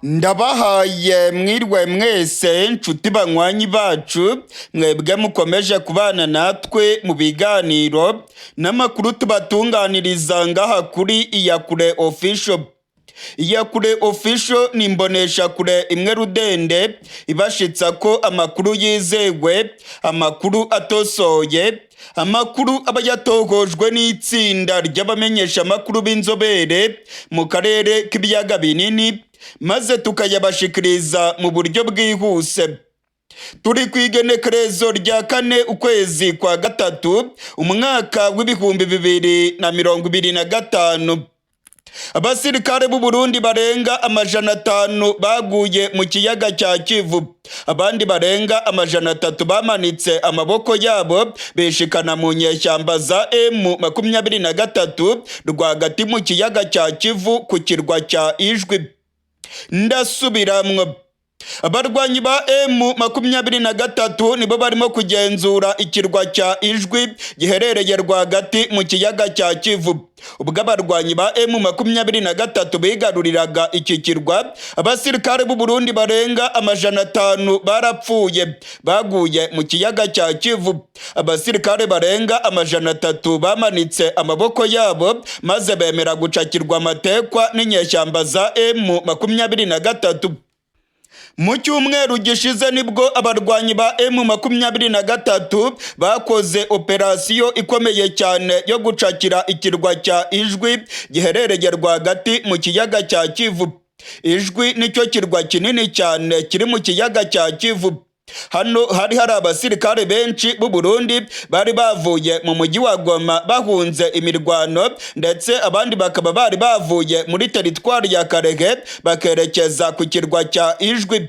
Ndabahaye mwirwe mwese nshuti banywanyi bacu, mwebwe mukomeje kubana natwe mu biganiro n'amakuru tubatunganiriza ngaha kuri Iyakure Official. Iyakure Official ni imboneshakure imwe rudende ibashitsa ko amakuru yizewe, amakuru atosoye, amakuru aba yatohojwe n'itsinda ry'abamenyeshamakuru b'inzobere mu karere k'ibiyaga binini, maze tukayabashikiriza mu buryo bwihuse. Turi ku igenekerezo rya 4 ukwezi kwa 3 umwaka w'2025. Abasirikare b'u Burundi barenga 500 baguye mu kiyaga cya Kivu, abandi barenga 300 bamanitse amaboko yabo bishikana mu nyeshyamba za M23 rwagati mu kiyaga cya Kivu ku kirwa cya Ijwi. Ndasubiramwo, abarwanyi ba M23 nibo barimo kugenzura ikirwa cya Ijwi giherereye rwagati mu kiyaga cya Kivu. Ubwo abarwanyi ba M23 bigaruriraga iki kirwa, abasirikare b'u Burundi barenga 500 barapfuye baguye mu kiyaga cya Kivu. Abasirikare barenga 300 bamanitse amaboko yabo maze bemera gucakirwa amatekwa n'inyeshyamba za M23. Mu cyumweru gishize nibwo abarwanyi ba M23 bakoze operasiyo ikomeye cyane yo gucakira ikirwa cya Ijwi giherereye rwagati mu kiyaga cya Kivu. Ijwi nicyo kirwa kinini cyane kiri mu kiyaga cya Kivu. Hano hari hari abasirikare benshi b'u Burundi bari bavuye mu mujyi wa Goma bahunze imirwano, ndetse abandi bakaba bari bavuye muri teritwari ya Karehe bakerekeza ku kirwa cya Ijwi.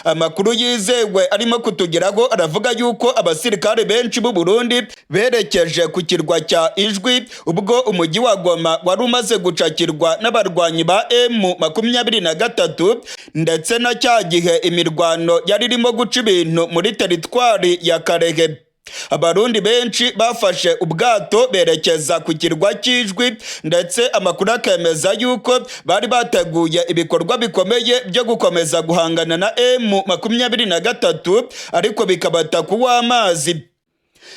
Amakuru yizewe arimo kutugeraho aravuga yuko abasirikare benshi b'u Burundi berekeje ku kirwa cya Ijwi ubwo umujyi wa Goma wari umaze gucakirwa n'abarwanyi ba M23, ndetse na cya gihe imirwano yari irimo guca ibintu muri teritwari ya Karehe. Abarundi benshi bafashe ubwato berekeza ku kirwa cy'Ijwi, ndetse amakuru akemeza yuko bari bateguye ibikorwa bikomeye byo gukomeza guhangana na M23, ariko bikabata kuw'amazi.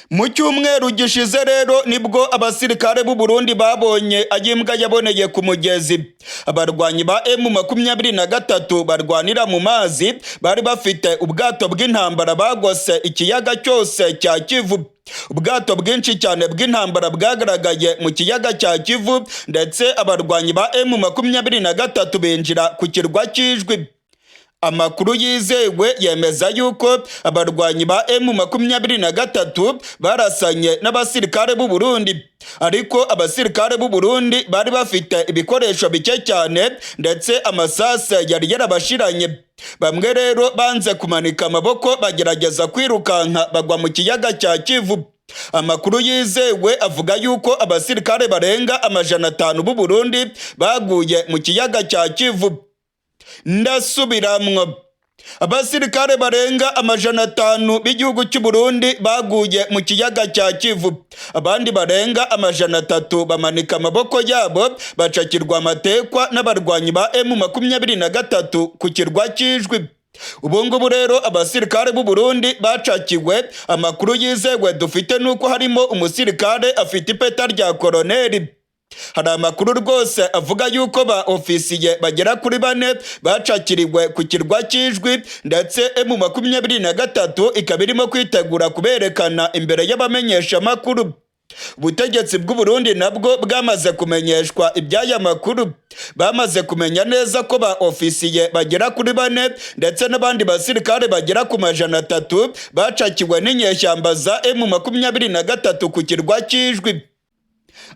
Mu cyumweru gishize rero nibwo abasirikare b'u Burundi babonye ayimbwa yaboneye ku mugezi. Abarwanyi ba M23 barwanira mu mazi bari bafite ubwato bw'intambara bagose ikiyaga cyose cya Kivu. Ubwato bwinshi cyane bw'intambara bwagaragaye mu kiyaga cya Kivu, ndetse abarwanyi ba M23 binjira ku kirwa cy'Ijwi. Amakuru yizewe yemeza yuko abarwanyi ba M23 barasanye n'abasirikare b'u Burundi, ariko abasirikare b'u Burundi bari bafite ibikoresho bike cyane, ndetse amasase yari yarabashiranye. Bamwe rero banze kumanika amaboko bagerageza kwirukanka bagwa mu kiyaga cya Kivu. Amakuru yizewe avuga yuko abasirikare barenga 500 b'u Burundi baguye mu kiyaga cya Kivu. Ndasubiramwo, abasirikare barenga 500 b'igihugu cy'u Burundi baguye mu kiyaga cya Kivu, abandi barenga 300 bamanika amaboko yabo bacakirwa amatekwa n'abarwanyi ba M23 ku kirwa cy'Ijwi. Ubu ngubu rero abasirikare b'u Burundi bacakiwe, amakuru yizewe dufite nuko harimo umusirikare afite ipeta rya koroneri. Hari amakuru rwose avuga yuko ba ofisiye bagera kuri 4 bacakiriwe ku kirwa cy'Ijwi, ndetse M23 ikaba irimo kwitegura kuberekana imbere y'abamenyeshamakuru. Ubutegetsi bw'u Burundi nabwo bwamaze kumenyeshwa iby'aya makuru. Bamaze kumenya neza ko ba ofisiye bagera kuri 4 ndetse n'abandi basirikare bagera ku 300 bacakiwe n'inyeshyamba za M23 ku kirwa cy'Ijwi.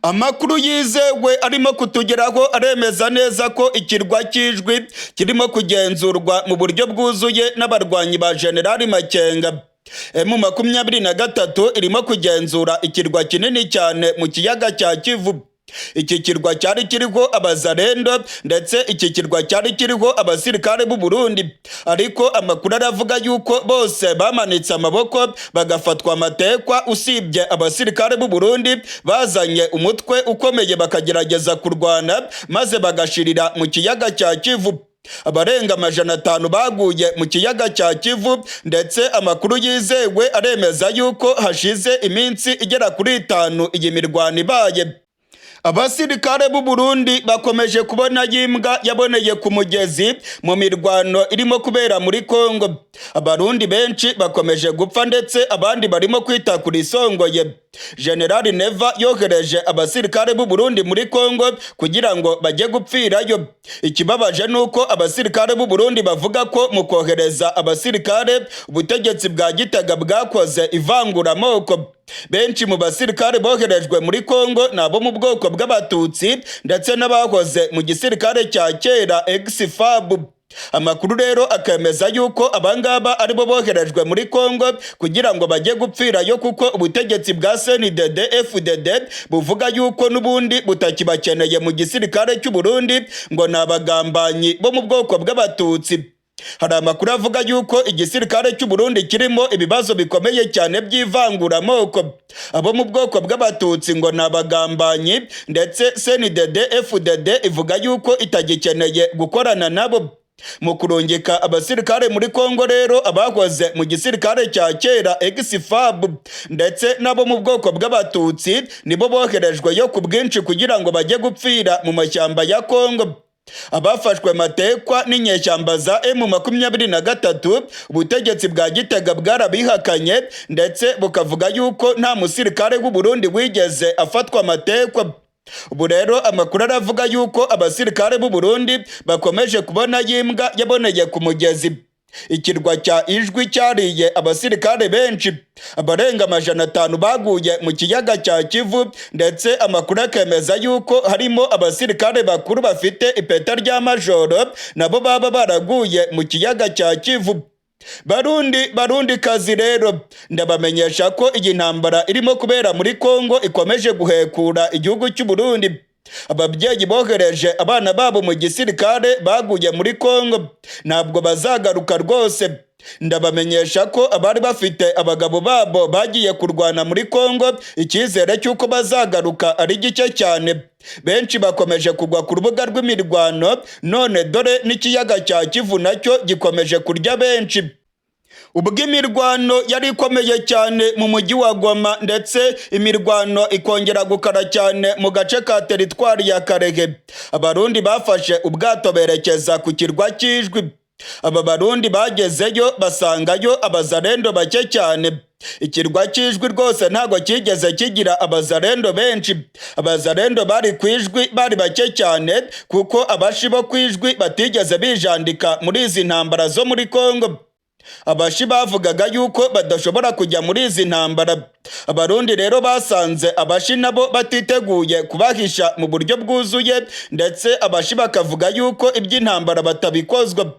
Amakuru yizewe arimo kutugeraho aremeza neza ko ikirwa cy'Ijwi kirimo kugenzurwa mu buryo bwuzuye n'abarwanyi ba Generali Makenga. M23 irimo kugenzura ikirwa kinini cyane mu kiyaga cya Kivu. Iki kirwa cyari kiriho abazarendo, ndetse iki kirwa cyari kiriho abasirikare b'u Burundi, ariko amakuru aravuga yuko bose bamanitse amaboko bagafatwa amatekwa, usibye abasirikare b'u Burundi bazanye umutwe ukomeye bakagerageza kurwana maze bagashirira mu kiyaga cya Kivu. Abarenga 500 baguye mu kiyaga cya Kivu, ndetse amakuru yizewe aremeza yuko hashize iminsi igera kuri 5 iyi mirwano ibaye. Abasirikare b'u Burundi bakomeje kubona yimbwa yaboneye ku mugezi mu mirwano irimo kubera muri Kongo. Abarundi benshi bakomeje gupfa, ndetse abandi barimo kwita kuri songoye. General Neva yohereje abasirikare b'u Burundi muri Kongo kugira ngo bajye gupfirayo. Ikibabaje nuko abasirikare b'u Burundi bavuga ko mu kohereza abasirikare, ubutegetsi bwa Gitega bwakoze ivanguramoko. Benshi mu basirikare boherejwe muri Kongo ni abo mu bwoko bw'Abatutsi ndetse n'abahoze mu gisirikare cya kera ex-FAB. Amakuru rero akemeza yuko abangaba aribo boherejwe muri Kongo kugira ngo bajye gupfirayo, kuko ubutegetsi bwa CNDD FDD buvuga yuko n'ubundi butakibakeneye mu gisirikare cy'u Burundi, ngo ni abagambanyi bo mu bwoko bw'Abatutsi. Hari amakuru avuga yuko igisirikare cy'u Burundi kirimo ibibazo bikomeye cyane by'ivanguramoko. Abo mu bwoko bw'Abatutsi ngo ni abagambanyi, ndetse CNDD FDD ivuga yuko itagikeneye gukorana nabo. Mu kurungika abasirikare muri Kongo rero, abahoze mu gisirikare cya kera ex-FAB ndetse n'abo mu bwoko bw'Abatutsi nibo boherejwe yo ku bwinshi kugira ngo bajye gupfira mu mashyamba ya Kongo. Abafashwe matekwa n'inyeshyamba za M23, ubutegetsi bwa Gitega bwarabihakanye, ndetse bukavuga yuko nta musirikare w'u Burundi wigeze afatwa matekwa. Ubu rero amakuru aravuga yuko abasirikare b'u Burundi bakomeje kubona yimbwa yaboneye ku mugezi. Ikirwa cya Ijwi cyariye abasirikare benshi, abarenga 500 baguye mu kiyaga cya Kivu, ndetse amakuru akemeza yuko harimo abasirikare bakuru bafite ipeta rya majoro nabo baba baraguye mu kiyaga cya Kivu. Barundi, Barundi kazi rero, ndabamenyesha ko iyi ntambara irimo kubera muri Kongo ikomeje guhekura igihugu cy'u Burundi. Ababyeyi bohereje abana babo mu gisirikare baguye muri Kongo, ntabwo bazagaruka rwose. Ndabamenyesha ko abari bafite abagabo babo bagiye kurwana muri Kongo, icyizere cy'uko bazagaruka ari gike cyane. Benshi bakomeje kugwa ku rubuga rw'imirwano, none dore n'ikiyaga cya Kivu nacyo gikomeje kurya benshi. Ubwo imirwano yari ikomeye cyane mu mujyi wa Goma, ndetse imirwano ikongera gukara cyane mu gace ka teritwari ya Karehe, Abarundi bafashe ubwato berekeza ku kirwa cy'Ijwi. Aba Barundi bagezeyo basangayo Abazarendo bake cyane. Ikirwa cy'Ijwi rwose ntabwo cyigeze kigira Abazarendo benshi. Abazarendo bari ku Ijwi bari bake cyane, kuko Abashi bo ku Ijwi batigeze bijandika muri izi ntambara zo muri Kongo. Abashi bavugaga yuko badashobora kujya muri izi ntambara. Abarundi rero basanze Abashi nabo batiteguye kubahisha mu buryo bwuzuye, ndetse Abashi bakavuga yuko iby'intambara batabikozwa.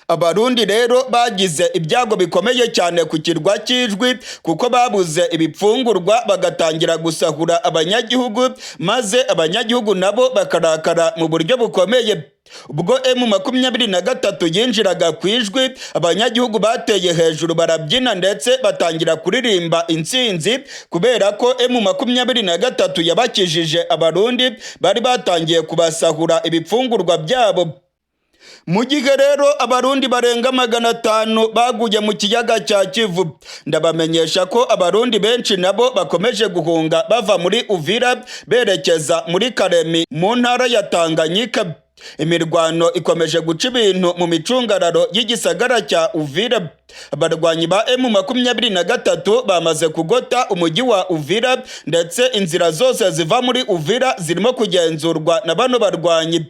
Abarundi rero bagize ibyago bikomeye cyane ku kirwa cy'Ijwi, kuko babuze ibipfungurwa bagatangira gusahura abanyagihugu, maze abanyagihugu nabo bakarakara mu buryo bukomeye. Ubwo M23 yinjiraga ku Ijwi, abanyagihugu bateye hejuru barabyina, ndetse batangira kuririmba intsinzi, kubera ko M23 yabakijije Abarundi bari batangiye kubasahura ibipfungurwa byabo. Mu gihe rero Abarundi barenga 500 baguye mu kiyaga cya Kivu, ndabamenyesha ko Abarundi benshi nabo bakomeje guhunga bava muri Uvira berekeza muri Karemi mu ntara ya Tanganyika. Imirwano ikomeje guca ibintu mu micungararo y'igisagara cya Uvira. Abarwanyi ba M23 bamaze kugota umujyi wa Uvira, ndetse inzira zose ziva muri Uvira zirimo kugenzurwa na bano barwanyi.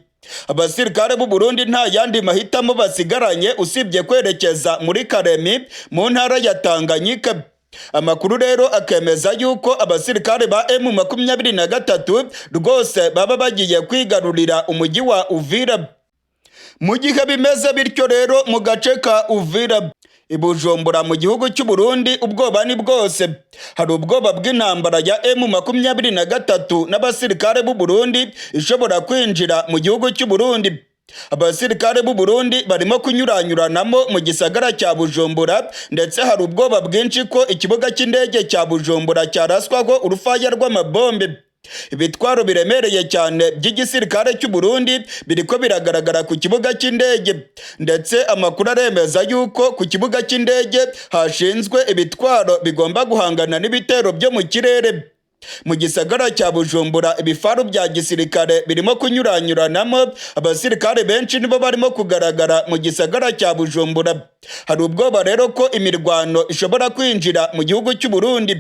Abasirikare b'u Burundi nta yandi mahitamo basigaranye usibye kwerekeza muri Karemi mu ntara ya Tanganyika. Amakuru rero akemeza yuko abasirikare ba M23 rwose baba bagiye kwigarurira umujyi wa Uvira. Mu gihe bimeze bityo rero mu gace ka Uvira, i Bujumbura mu gihugu cy'u Burundi ubwoba ni bwose. Hari ubwoba bw'intambara ya M23 n'abasirikare b'u Burundi ishobora kwinjira mu gihugu cy'u Burundi. Abasirikare b'u Burundi barimo kunyuranyuranamo mu gisagara cya Bujumbura, ndetse hari ubwoba bwinshi ko ikibuga cy'indege cya Bujumbura cyaraswaho urufaya rw'amabombe. Ibitwaro biremereye cyane by'igisirikare cy'u Burundi biriko biragaragara ku kibuga cy'indege, ndetse amakuru aremeza yuko ku kibuga cy'indege hashinzwe ibitwaro bigomba guhangana n'ibitero byo mu kirere. Mu gisagara cya Bujumbura ibifaru bya gisirikare birimo kunyuranyuranamo, abasirikare benshi nibo barimo kugaragara mu gisagara cya Bujumbura. Hari ubwoba rero ko imirwano ishobora kwinjira mu gihugu cy'u Burundi.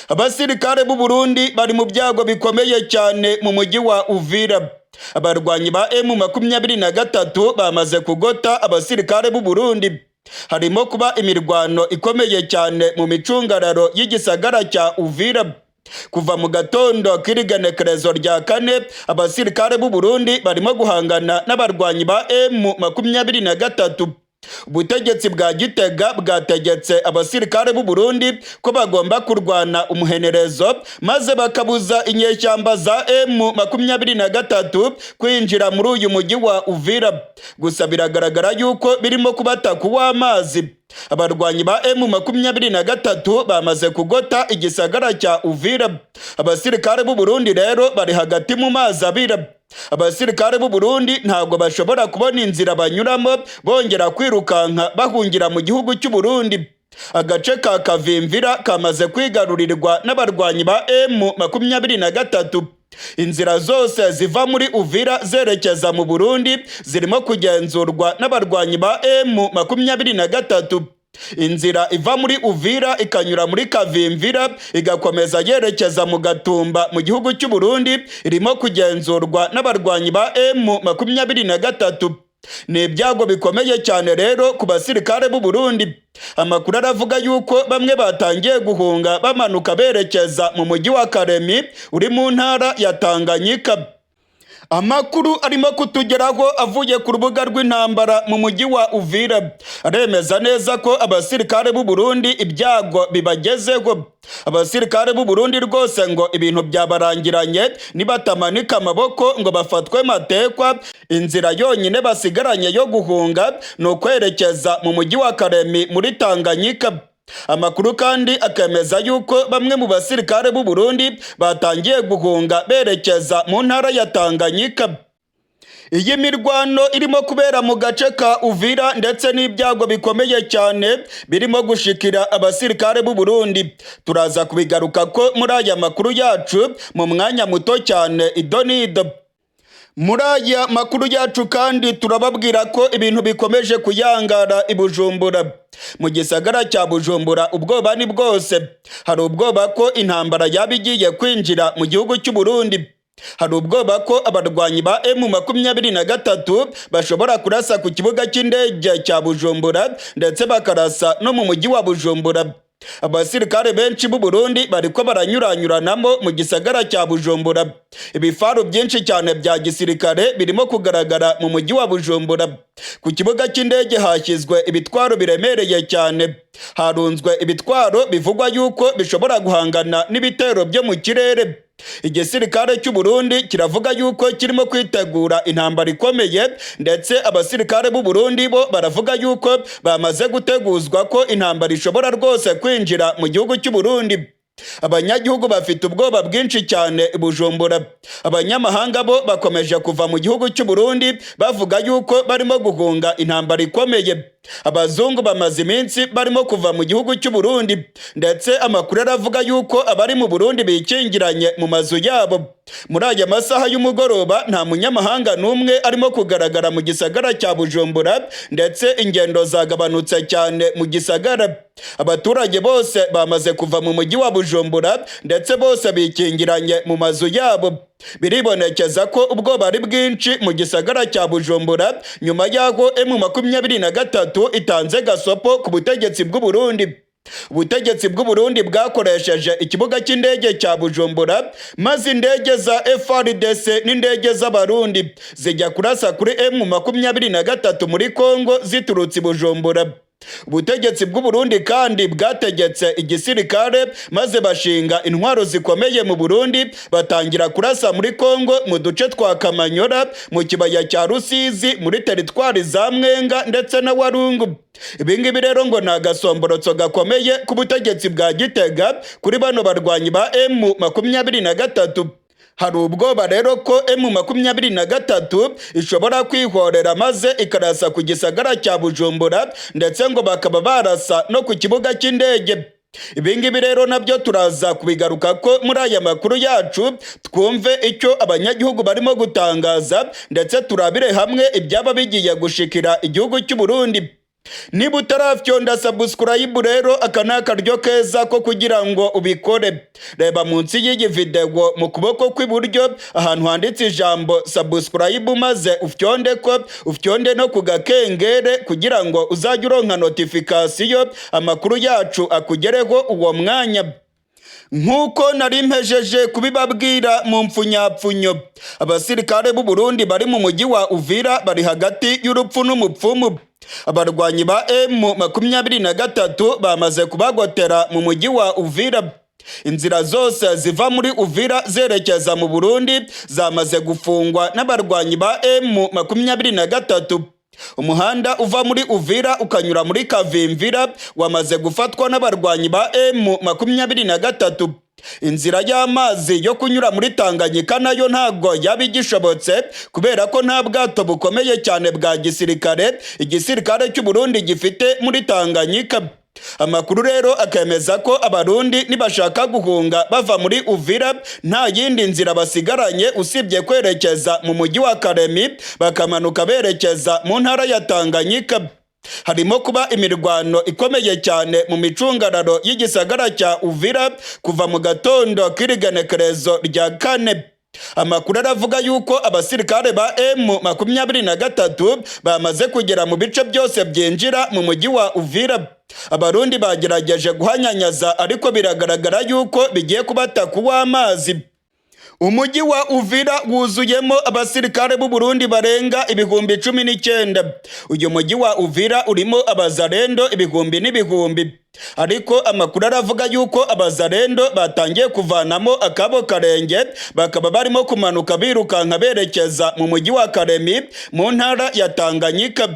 Abasirikare b'u Burundi bari mu byago bikomeye cyane mu mujyi wa Uvira. Abarwanyi ba M23 bamaze kugota abasirikare b'u Burundi. Harimo kuba imirwano ikomeye cyane mu micungararo y'igisagara cya Uvira. Kuva mu gatondo k'irigenekerezo rya kane, abasirikare b'u Burundi barimo guhangana n'abarwanyi ba M23. Ubutegetsi bwa Gitega bwategetse abasirikare b'u Burundi ko bagomba kurwana umuhenerezo maze bakabuza inyeshyamba za M23 kwinjira muri uyu mujyi wa Uvira. Gusa biragaragara yuko birimo kubata kuw'amazi. Abarwanyi ba M23 bamaze kugota igisagara cya Uvira. Abasirikare b'u Burundi rero bari hagati mu mazi abira. Abasirikare b'u Burundi ntabwo bashobora kubona inzira banyuramo bongera kwirukanka bahungira mu gihugu cy'u Burundi. Agace ka Kavimvira kamaze kwigarurirwa n'abarwanyi ba M23. Inzira zose ziva muri Uvira zerekeza mu Burundi zirimo kugenzurwa n'abarwanyi ba M23. Inzira iva muri Uvira ikanyura muri Kavimvira igakomeza yerekeza mu Gatumba mu gihugu cy'u Burundi irimo kugenzurwa n'abarwanyi ba M23. Ni ibyago bikomeye cyane rero ku basirikare b'u Burundi. Amakuru aravuga yuko bamwe batangiye guhunga bamanuka berekeza mu mujyi wa Karemi uri mu ntara ya Tanganyika. Amakuru arimo kutugeraho avuye ku rubuga rw'intambara mu mujyi wa Uvira aremeza neza ko abasirikare b'u Burundi ibyago bibagezeho. Abasirikare b'u Burundi rwose ngo ibintu byabarangiranye nibatamanika amaboko ngo bafatwe matekwa. Inzira yonyine basigaranye yo guhunga ni ukwerekeza mu mujyi wa Karemi muri Tanganyika. Amakuru kandi akemeza yuko bamwe mu basirikare b'u Burundi batangiye guhunga berekeza mu ntara ya Tanganyika. Iyi mirwano irimo kubera mu gace ka Uvira ndetse n'ibyago bikomeye cyane birimo gushikira abasirikare b'u Burundi, turaza kubigaruka ko muri aya makuru yacu mu mwanya muto cyane idonido. Muri aya makuru yacu kandi turababwira ko ibintu bikomeje kuyangara i Bujumbura. Mu gisagara cya Bujumbura ubwoba ni bwose. Hari ubwoba ko intambara yaba igiye kwinjira mu gihugu cy'u Burundi. Hari ubwoba ko abarwanyi ba M23 bashobora kurasa ku kibuga cy'indege cya Bujumbura ndetse bakarasa no mu mujyi wa Bujumbura. Abasirikare benshi b'u Burundi bariko baranyuranyuranamo mu gisagara cya Bujumbura. Ibifaru byinshi cyane bya gisirikare birimo kugaragara mu mujyi wa Bujumbura. Ku kibuga cy'indege hashyizwe ibitwaro biremereye cyane. Harunzwe ibitwaro bivugwa yuko bishobora guhangana n'ibitero byo mu kirere. Igisirikare cy'u Burundi kiravuga yuko kirimo kwitegura intambara ikomeye, ndetse abasirikare b'u Burundi bo baravuga yuko bamaze guteguzwa ko intambara ishobora rwose kwinjira mu gihugu cy'u Burundi. Abanyagihugu bafite ubwoba bwinshi cyane i Bujumbura. Abanyamahanga bo bakomeje kuva mu gihugu cy'u Burundi bavuga yuko barimo guhunga intambara ikomeye. Abazungu bamaze iminsi barimo kuva mu gihugu cy'u Burundi, ndetse amakuru aravuga yuko abari mu Burundi bikingiranye mu mazu yabo. Muri aya masaha y'umugoroba nta munyamahanga n'umwe arimo kugaragara mu gisagara cya Bujumbura, ndetse ingendo zagabanutse cyane mu gisagara. Abaturage bose bamaze kuva mu mujyi wa Bujumbura, ndetse bose bikingiranye mu mazu yabo. Biribonekeza ko ubwoba ari bwinshi mu gisagara cya Bujumbura nyuma y'aho M23 itanze gasopo ku butegetsi bw'u Burundi. Ubutegetsi bw'u Burundi bwakoresheje ikibuga cy'indege cya Bujumbura, maze indege za FARDC n'indege z'Abarundi zijya kurasa kuri M23 muri Kongo ziturutse i Bujumbura. Ubutegetsi bw'u Burundi kandi bwategetse igisirikare, maze bashinga intwaro zikomeye mu Burundi, batangira kurasa muri Kongo mu duce twa Kamanyora, mu kibaya cya Rusizi, muri teritwari za Mwenga ndetse na Warungu. Ibi ngibi rero ngo ni agasomborotso gakomeye k'ubutegetsi bwa Gitega kuri bano barwanyi ba M23. Hari ubwoba rero ko M23 ishobora kwihorera maze ikarasa ku gisagara cya Bujumbura, ndetse ngo bakaba barasa no ku kibuga cy'indege. Ibi ngibi rero nabyo turaza kubigaruka ko muri aya makuru yacu, twumve icyo abanyagihugu barimo gutangaza, ndetse turabire hamwe ibyaba bigiye gushikira igihugu cy'u Burundi. Niba utarafyonda subscribe rero, aka ni akaryo keza ko kugira ngo ubikore. Reba munsi y'iyi video mu kuboko kw'iburyo ahantu handitse ijambo subscribe, maze ufyonde ko, ufyonde no ku gakengere kugira ngo uzajye uronka notification, amakuru yacu akugereho uwo mwanya. Nk'uko nari mpejeje kubibabwira mu mpfunyapfunyo, abasirikare b'u Burundi bari mu mujyi wa Uvira bari hagati y'urupfu n'umupfumu. Abarwanyi ba M23 bamaze kubagotera mu mujyi wa Uvira. Inzira zose ziva muri Uvira zerekeza mu Burundi zamaze gufungwa n'abarwanyi ba M23. Umuhanda uva muri Uvira ukanyura muri Kavimvira wamaze gufatwa n'abarwanyi ba M23. Inzira y'amazi yo kunyura muri Tanganyika nayo ntabwo yaba igishobotse, kubera ko nta bwato bukomeye cyane bwa gisirikare igisirikare cy'u Burundi gifite muri Tanganyika. Amakuru rero akemeza ko Abarundi nibashaka guhunga bava muri Uvira, nta yindi nzira basigaranye usibye kwerekeza mu mujyi wa Karemi, bakamanuka berekeza mu ntara ya Tanganyika. Harimo kuba imirwano ikomeye cyane mu micungararo y'igisagara cya Uvira kuva mu gatondo k'irigenekerezo rya kane. Amakuru aravuga yuko abasirikare ba M23 bamaze kugera mu bice byose byinjira mu mujyi wa Uvira. Abarundi bagerageje guhanyanyaza, ariko biragaragara yuko bigiye kubata kuw'amazi. Umujyi wa Uvira wuzuyemo abasirikare b'u Burundi barenga 19,000. Uyu mujyi wa Uvira urimo abazarendo ibihumbi n'ibihumbi, ariko amakuru aravuga yuko abazarendo batangiye kuvanamo akabo karenge, bakaba barimo kumanuka birukanka berekeza mu mujyi wa Karemi mu ntara ya Tanganyika.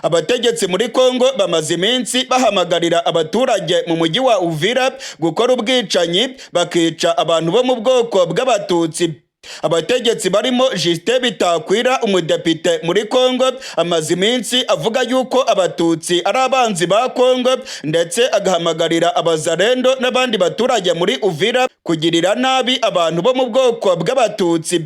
Abategetsi muri Kongo bamaze iminsi bahamagarira abaturage mu mujyi wa Uvira gukora ubwicanyi, bakica abantu bo mu bwoko bw'Abatutsi. Abategetsi barimo Justin Bitakwira, umudepite muri Kongo, amaze iminsi avuga yuko Abatutsi ari abanzi ba Kongo, ndetse agahamagarira abazarendo n'abandi baturage muri Uvira kugirira nabi abantu bo mu bwoko bw'Abatutsi.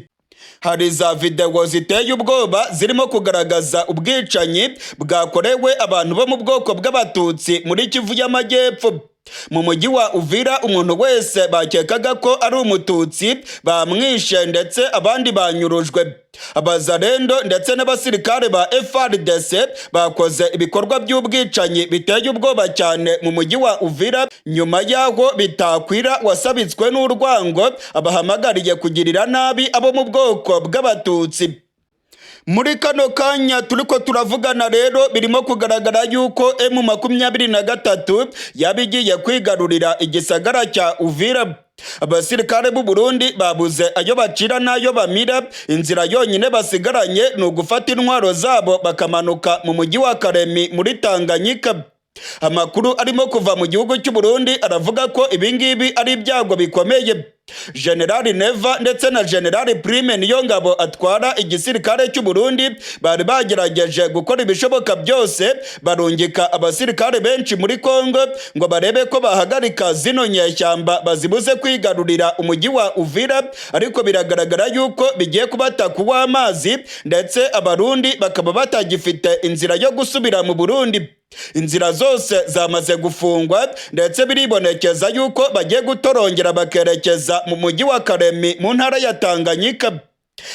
Hari za videwo ziteye ubwoba zirimo kugaragaza ubwicanyi bwakorewe abantu bo mu bwoko bw'Abatutsi muri Kivu y'Amajyepfo. Mu mujyi wa Uvira, umuntu wese bakekaga ko ari Umututsi bamwishe, ndetse abandi banyurujwe. Abazarendo ndetse n'abasirikare ba FARDC bakoze ibikorwa by'ubwicanyi biteye ubwoba cyane mu mujyi wa Uvira, nyuma y'aho Bitakwira wasabitswe n'urwango abahamagariye kugirira nabi abo mu bwoko bw'Abatutsi. Muri kano kanya turiko turavugana rero, birimo kugaragara yuko M23 yaba igiye kwigarurira igisagara cya Uvira. Abasirikare b'u Burundi babuze ayo bacira n'ayo bamira. Inzira yonyine basigaranye ni ugufata intwaro zabo bakamanuka mu mujyi wa Karemi muri Tanganyika. Amakuru arimo kuva mu gihugu cy'u Burundi aravuga ko ibingibi ari ibyago bikomeye. Generali Neva ndetse na Generali Prime Niyongabo atwara igisirikare cy'u Burundi bari bagerageje gukora ibishoboka byose, barungika abasirikare benshi muri Kongo ngo barebe ko bahagarika zino nyeshyamba bazibuze kwigarurira umujyi wa Uvira, ariko biragaragara yuko bigiye kubata kuw'amazi, ndetse Abarundi bakaba batagifite inzira yo gusubira mu Burundi. Inzira zose zamaze gufungwa, ndetse biribonekeza yuko bagiye gutorongera bakerekeza mu mujyi wa Karemi mu ntara ya Tanganyika.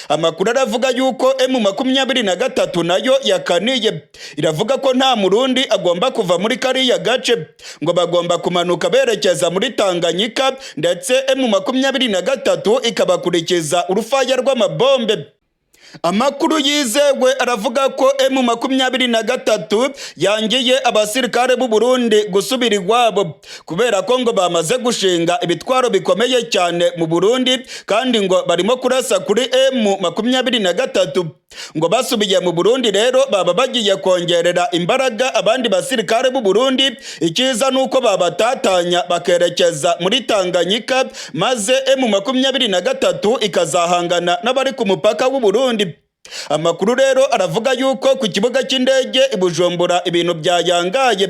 Amakuru aravuga yuko M23 nayo yakaniye, iravuga ko nta Murundi agomba kuva muri kariya gace, ngo bagomba kumanuka berekeza muri Tanganyika, ndetse M23 ikabakurikiza urufaya rw'amabombe. Amakuru yizewe aravuga ko M23 yangiye abasirikare b'u Burundi gusubira iwabo, kubera ko ngo bamaze gushinga ibitwaro bikomeye cyane mu Burundi, kandi ngo barimo kurasa kuri M23. Ngo basubiye mu Burundi rero baba bagiye kongerera imbaraga abandi basirikare b'u Burundi. Icyiza nuko babatatanya bakerekeza muri Tanganyika, maze M23 ikazahangana n'abari ku mupaka w'u Burundi. Amakuru rero aravuga yuko ku kibuga cy'indege i Bujumbura ibintu byayangaye.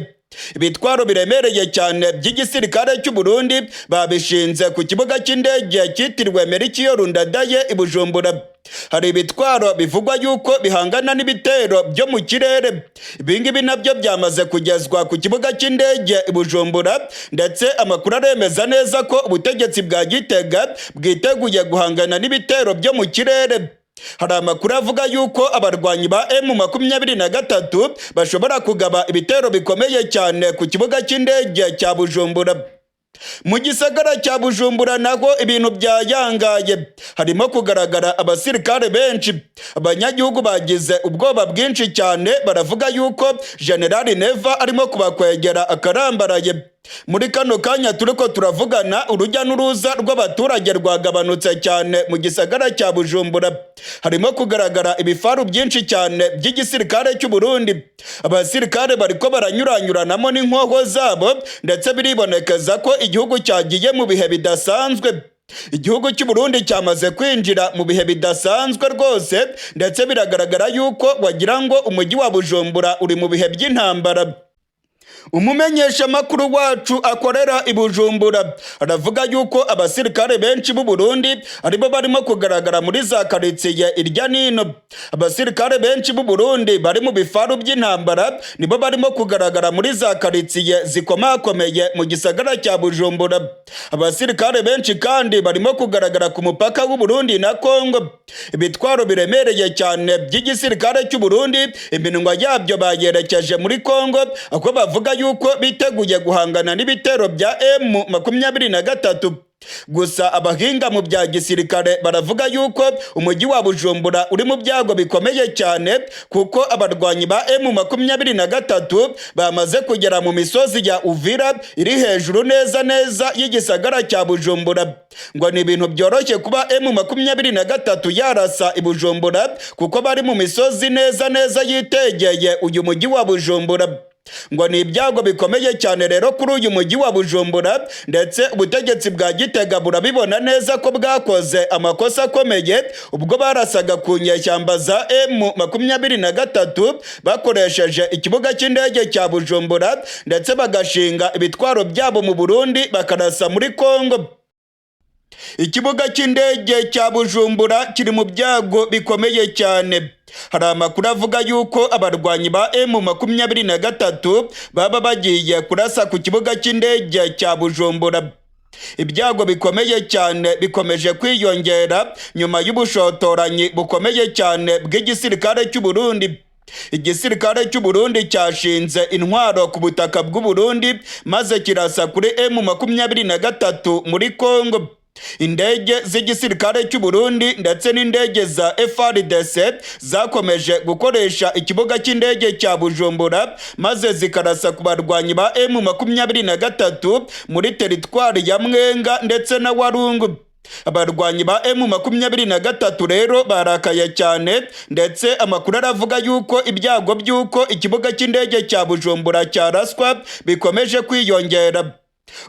Ibitwaro biremereye cyane by'igisirikare cy'u Burundi babishinze ku kibuga cy'indege cyitiriwe Melchior Ndadaye i Bujumbura. Hari ibitwaro bivugwa yuko bihangana n'ibitero byo mu kirere. Ibingibi nabyo byamaze kugezwa ku kibuga cy'indege i Bujumbura, ndetse amakuru aremeza neza ko ubutegetsi bwa Gitega bwiteguye guhangana n'ibitero byo mu kirere. Hari amakuru avuga yuko abarwanyi ba M23 bashobora kugaba ibitero bikomeye cyane ku kibuga cy'indege cya Bujumbura. Mu gisagara cya Bujumbura naho ibintu byayangaye, harimo kugaragara abasirikare benshi. Abanyagihugu bagize ubwoba bwinshi cyane, baravuga yuko General Neva arimo kubakwegera akarambaraye. Muri kano kanya turiko turavugana, urujya n'uruza rw'abaturage rwagabanutse cyane mu gisagara cya Bujumbura. Harimo kugaragara ibifaru byinshi cyane by'igisirikare cy'u Burundi. Abasirikare bariko baranyuranyuranamo n'inkoho zabo, ndetse biribonekeza ko igihugu cyagiye mu bihe bidasanzwe. Igihugu cy'u Burundi cyamaze kwinjira mu bihe bidasanzwe rwose, ndetse biragaragara yuko wagira ngo umujyi wa Bujumbura uri mu bihe by'intambara. Umumenyeshamakuru wacu akorera i Bujumbura aravuga yuko abasirikare benshi b'u Burundi aribo barimo kugaragara muri za karitsiye irya nino. Abasirikare benshi b'u Burundi bari mu bifaru by'intambara nibo barimo kugaragara muri za karitsiye zikomakomeye mu gisagara cya Bujumbura. Abasirikare benshi kandi barimo kugaragara ku mupaka w'u Burundi na Kongo. Ibitwaro biremereye cyane by'igisirikare cy'u Burundi iminwa yabyo bayerekeje muri Kongo, aho bavuga yuko biteguye guhangana n'ibitero bya M23. Gusa abahinga mu bya gisirikare baravuga yuko umujyi wa Bujumbura uri mu byago bikomeye cyane, kuko abarwanyi ba M23 bamaze kugera mu misozi ya Uvira iri hejuru neza neza y'igisagara cya Bujumbura. Ngo ni ibintu byoroshye kuba M23 yarasa i Bujumbura, kuko bari mu misozi neza neza yitegeye uyu mujyi wa Bujumbura. Ngo ni ibyago bikomeye cyane rero kuri uyu mujyi wa Bujumbura, ndetse ubutegetsi bwa Gitega burabibona neza ko bwakoze amakosa akomeye ubwo barasaga ku nyeshyamba za M23 bakoresheje ikibuga cy'indege cya Bujumbura, ndetse bagashinga ibitwaro byabo mu Burundi bakarasa muri Kongo. Ikibuga cy'indege cya Bujumbura kiri mu byago bikomeye cyane. Hari amakuru avuga yuko abarwanyi ba M23 baba bagiye kurasa ku kibuga cy'indege cya Bujumbura. Ibyago bikomeye cyane bikomeje kwiyongera nyuma y'ubushotoranyi bukomeye cyane bw'igisirikare cy'u Burundi. Igisirikare cy'u Burundi cyashinze intwaro ku butaka bw'u Burundi, maze kirasa kuri M23 muri Kongo. Indege z'igisirikare cy'u Burundi ndetse n'indege za FARDC zakomeje gukoresha ikibuga cy'indege cya Bujumbura, maze zikarasa ku barwanyi ba M23 muri teritwari ya Mwenga ndetse na Walungu. Abarwanyi ba M23 rero barakaye cyane, ndetse amakuru aravuga yuko ibyago by'uko ikibuga cy'indege cya Bujumbura cyaraswa bikomeje kwiyongera.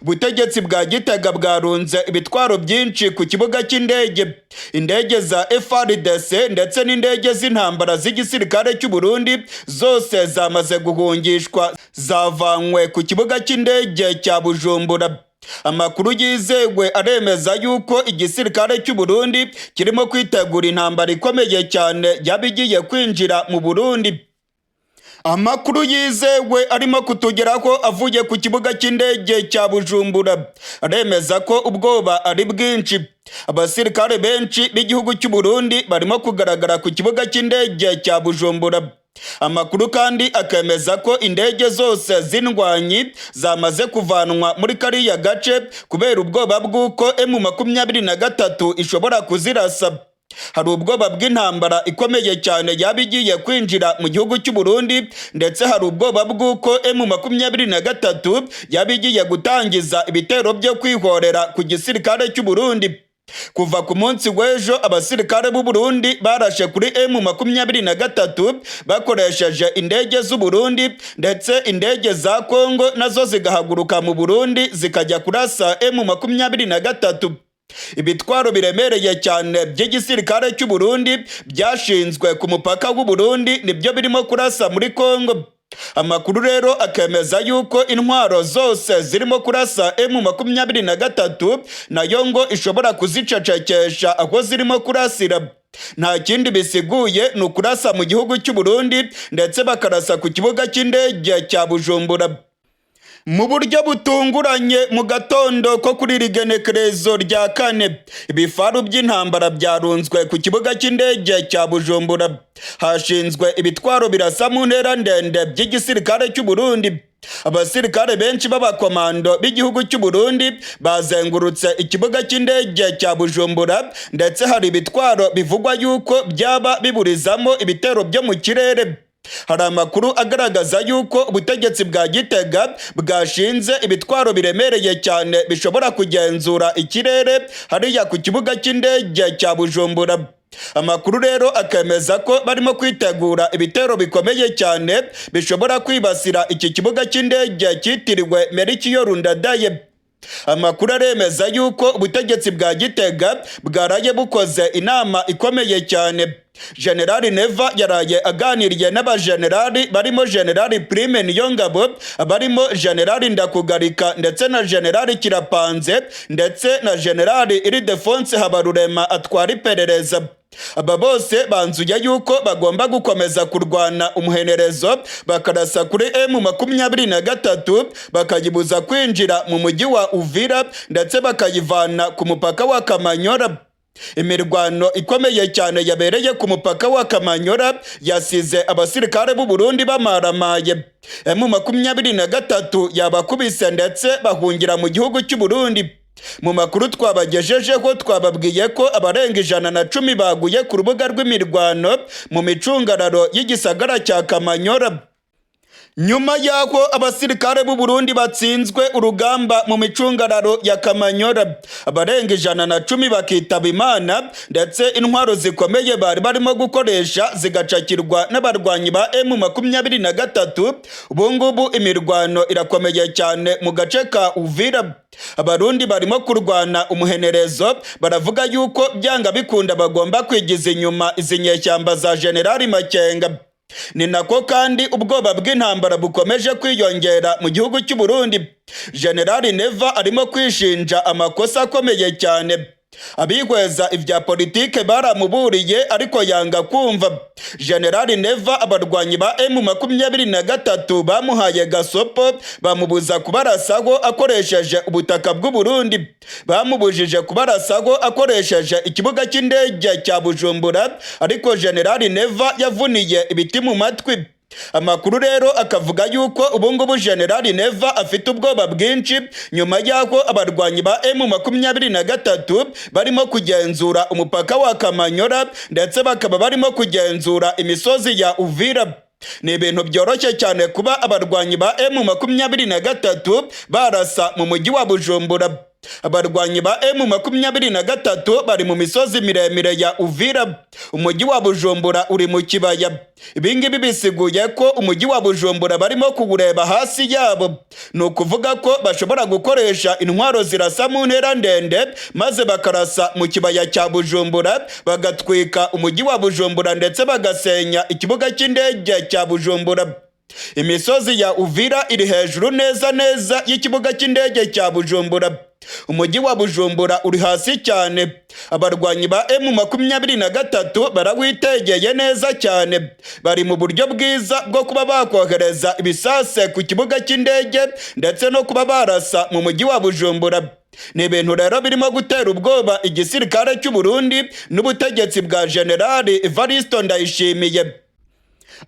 Ubutegetsi bwa Gitega bwarunze ibitwaro byinshi ku kibuga cy'indege. Indege za FARDC ndetse n'indege z'intambara z'igisirikare cy'u Burundi zose zamaze guhungishwa, zavanywe ku kibuga cy'indege cya Bujumbura. Amakuru yizewe aremeza yuko igisirikare cy'u Burundi kirimo kwitegura intambara ikomeye cyane yaba igiye kwinjira mu Burundi. Amakuru yizewe arimo kutugeraho avuye ku kibuga cy'indege cya Bujumbura aremeza ko ubwoba ari bwinshi. Abasirikare benshi b'igihugu cy'u Burundi barimo kugaragara ku kibuga cy'indege cya Bujumbura. Amakuru kandi akemeza ko indege zose z'indwanyi zamaze kuvanwa muri kariya gace kubera ubwoba bw'uko M23 ishobora kuzirasa. Hari ubwoba bw'intambara ikomeye cyane yaba igiye kwinjira mu gihugu cy'u Burundi, ndetse hari ubwoba bw'uko M23 yaba igiye gutangiza ibitero byo kwihorera ku gisirikare cy'u Burundi. Kuva ku munsi w'ejo, abasirikare b'u Burundi barashe kuri M23 bakoresheje indege z'u Burundi, ndetse indege za Kongo nazo zigahaguruka mu Burundi zikajya kurasa M23. Ibitwaro biremereye cyane by'igisirikare cy'u Burundi byashinzwe ku mupaka w'u Burundi nibyo birimo kurasa muri Kongo. Amakuru rero akemeza yuko intwaro zose zirimo kurasa M23 nayo ngo ishobora kuzicecekesha aho zirimo kurasira. Nta kindi bisiguye, ni ukurasa mu gihugu cy'u Burundi, ndetse bakarasa ku kibuga cy'indege cya Bujumbura. Mu buryo butunguranye, mu gatondo ko kuri iri genekerezo rya 4, ibifaru by'intambara byarunzwe ku kibuga cy'indege cya Bujumbura. Hashinzwe ibitwaro birasa mu ntera ndende by'igisirikare cy'u Burundi. Abasirikare benshi b'abakomando b'igihugu cy'u Burundi bazengurutse ikibuga cy'indege cya Bujumbura, ndetse hari ibitwaro bivugwa yuko byaba biburizamo ibitero byo mu kirere. Hari amakuru agaragaza yuko ubutegetsi bwa Gitega bwashinze ibitwaro biremereye cyane bishobora kugenzura ikirere hariya ku kibuga cy'indege cya Bujumbura. Amakuru rero akemeza ko barimo kwitegura ibitero bikomeye cyane bishobora kwibasira iki kibuga cy'indege cyitiriwe Melchior Ndadaye. Amakuru aremeza yuko ubutegetsi bwa Gitega bwaraye bukoze inama ikomeye cyane. Generali Neva yaraye aganiriye n'abajenerali barimo Generali Prime Niyongabo, barimo Generali Ndakugarika, ndetse na Generali Kirapanze, ndetse na Generali Ildefonse Habarurema atwara iperereza. Aba bose banzuye yuko bagomba gukomeza kurwana umuhenerezo, bakarasa kuri M23, bakayibuza kwinjira mu mujyi wa Uvira, ndetse bakayivana ku mupaka wa Kamanyora. Imirwano ikomeye cyane yabereye ku mupaka wa Kamanyora yasize abasirikare b'u Burundi bamaramaye. M23 yabakubise, ndetse bahungira mu gihugu cy'u Burundi. Mu makuru twabagejejeho, twababwiye ko abarenga 110 baguye ku rubuga rw'imirwano mu micungararo y'igisagara cya Kamanyora. Nyuma y'aho abasirikare b'u Burundi batsinzwe urugamba mu micungararo ya Kamanyora, abarenga 110 bakitaba Imana, ndetse intwaro zikomeye bari barimo gukoresha zigacakirwa n'abarwanyi ba M23, ubu ngubu imirwano irakomeye cyane mu gace ka Uvira. Abarundi barimo kurwana umuhenerezo, baravuga yuko byanga bikunda bagomba kwigiza inyuma izi nyeshyamba za Generali Makenga. Ni nako kandi ubwoba bw'intambara bukomeje kwiyongera mu gihugu cy'u Burundi. Generali Neva arimo kwishinja amakosa akomeye cyane. Abihweza ibya politike baramuburiye, ariko yanga kumva. Generali Neva, abarwanyi ba M23 bamuhaye gasopo, bamubuza kubarasaho akoresheje ubutaka bw'u Burundi, bamubujije kubarasaho akoresheje ikibuga cy'indege cya Bujumbura, ariko Generali Neva yavuniye ibiti mu matwi. Amakuru rero akavuga yuko ubungubu Generali Neva afite ubwoba bwinshi nyuma y'aho abarwanyi ba M23 barimo kugenzura umupaka wa Kamanyora, ndetse bakaba barimo kugenzura imisozi ya Uvira. Ni ibintu byoroshye cyane kuba abarwanyi ba M23 barasa mu mujyi wa Bujumbura. Abarwanyi ba M23 bari mu misozi miremire ya Uvira, umujyi wa Bujumbura uri mu kibaya. Ibingibi bisiguye ko umujyi wa Bujumbura barimo kuwureba hasi yabo. Ni ukuvuga ko bashobora gukoresha intwaro zirasa mu ntera ndende, maze bakarasa mu kibaya cya Bujumbura, bagatwika umujyi wa Bujumbura, ndetse bagasenya ikibuga cy'indege cya Bujumbura. Imisozi ya Uvira iri hejuru neza neza y'ikibuga cy'indege cya Bujumbura. Umujyi wa Bujumbura uri hasi cyane. Abarwanyi ba M23 barawitegeye neza cyane, bari mu buryo bwiza bwo kuba bakohereza ibisase ku kibuga cy'indege, ndetse no kuba barasa mu mujyi wa Bujumbura. Ni ibintu rero birimo gutera ubwoba igisirikare cy'u Burundi n'ubutegetsi bwa Generali Evaristo Ndayishimiye.